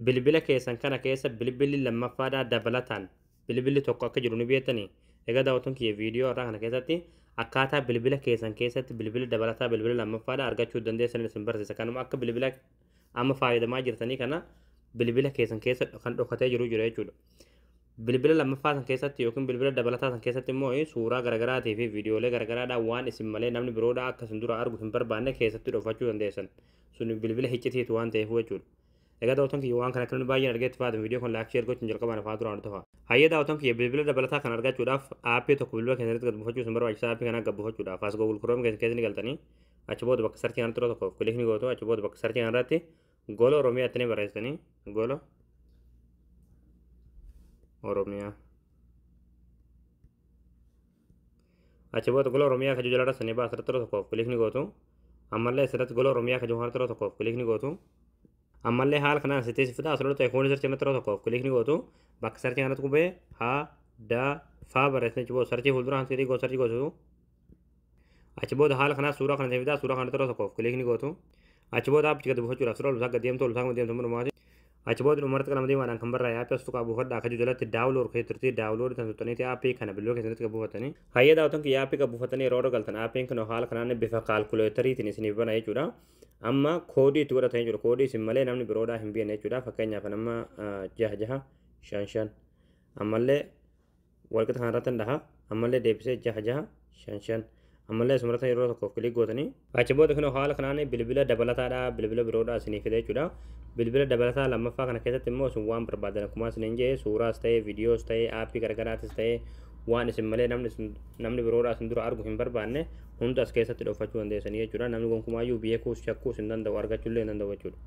Bilbila keessan kana keessa bilbilli lammaffaadhaa dabalataan bilbilli tokko akka jiru ni beektanii. Egaa daawwattoon kiyya, viidiyoo irraa kana keessatti akkaataa bilbila keessan keessatti bilbila dabalataa, bilbila lammaffaadhaa argachuu dandeessan isin barsiisa. Kanuma akka bilbila amma fayyadamaa jirtanii kana bilbila keessan keessa kan dhokatee jiru jira jechuudha. Bilbila lammaffaa san keessatti yookiin bilbila dabalataa san keessatti immoo suuraa garaagaraatii fi viidiyoolee garaagaraadhaan waan isin malee namni biroodhaa akka isin dura argu hin barbaanne keessatti dhokfachuu dandeessan. Sun bilbila hiccitiitu waan ta'eef jechuudha. Egaa daawwattoon kiyya, waan kana akka namni baay'een argee itti fayyadamu, viidiyoo kun like, share gochuun jalqabaan afaan duraan ta'a. Hayyee daawwattoon kiyya, bilbila dabalataa kan argachuudhaaf aappii tokko bilbila keessatti gad buufachuu isin barbaachisa. Aappii kana gad buufachuudhaaf as Google Chrome keessa ni galtanii, achi booda bakka search kanatti yeroo tokkoof click ni gootu. Achi booda bakka search kanarratti Gola Oromiyaa itti ni barreessitanii, Gola Oromiyaa. Achi booda Gola Oromiyaa kan jiru jalarra sanii baasa irratti yeroo tokkoof click ni gootu. Ammallee asirratti Gola Oromiyaa kan jiru kanatti yeroo tokkoof click ni gootu. Ammallee haala kanaan sitti fida. Asirratti ikoonii search kanatti yeroo tokkoof click ni gootu. Bakka search kanatti qubee ha da faa barreessanii, achi booda search fuuldura hanti gootu search gootu. Achi booda haala kanaa suuraa kana fida. Suuraa kanatti yeroo tokkoof click ni gootu. Achi booda aappicha gadi buufachuudhaaf suuraa ol gad deemtu, ol isaa deemtu hundumaati. Achi booda dhumarratti qalama diimaadhaan kan barraa'e aappii as tuqaa buufadhaa akka jiru jalatti download kan turte download kan tuttaniiti aappii kana bilbila keessatti gad buufatanii. Hayyee daawwattoon kiyya, aappii gad buufatanii yeroo galtan aappiin kun haala kanaan bifa kaalkuleeteriitiin isiniif bana jechuudha. Amma koodii itti godhatan jechuudha. Koodii isin malee namni biroodhaa hin beekne jechuudha. Fakkeenyaaf nama 6 6 5 5, ammallee walqixa kanarratti dhaha, ammallee deebisee 6 6 5 5, ammallee asumarratti yeroo tokkoof click gootanii, achi booda kun haala kanaan bilbila dabalataadha, bilbila biroodhaa isiniif fida jechuudha. Bilbila dabalataa lammaffaa kana keessatti immoo isin waan barbaadan, akkuma isiniin jedhe, suuraas ta'ee, viidiyoos ta'ee, aappii garaagaraatis ta'ee, waan isin malee namni biroodhaa isin dura argu hin barbaanne hunda as keessatti dhokfachuu dandeessanii jechuudha. Namni gonkumaayyuu beekuus shakkuus hin danda'u, argachuullee hin danda'u jechuudha.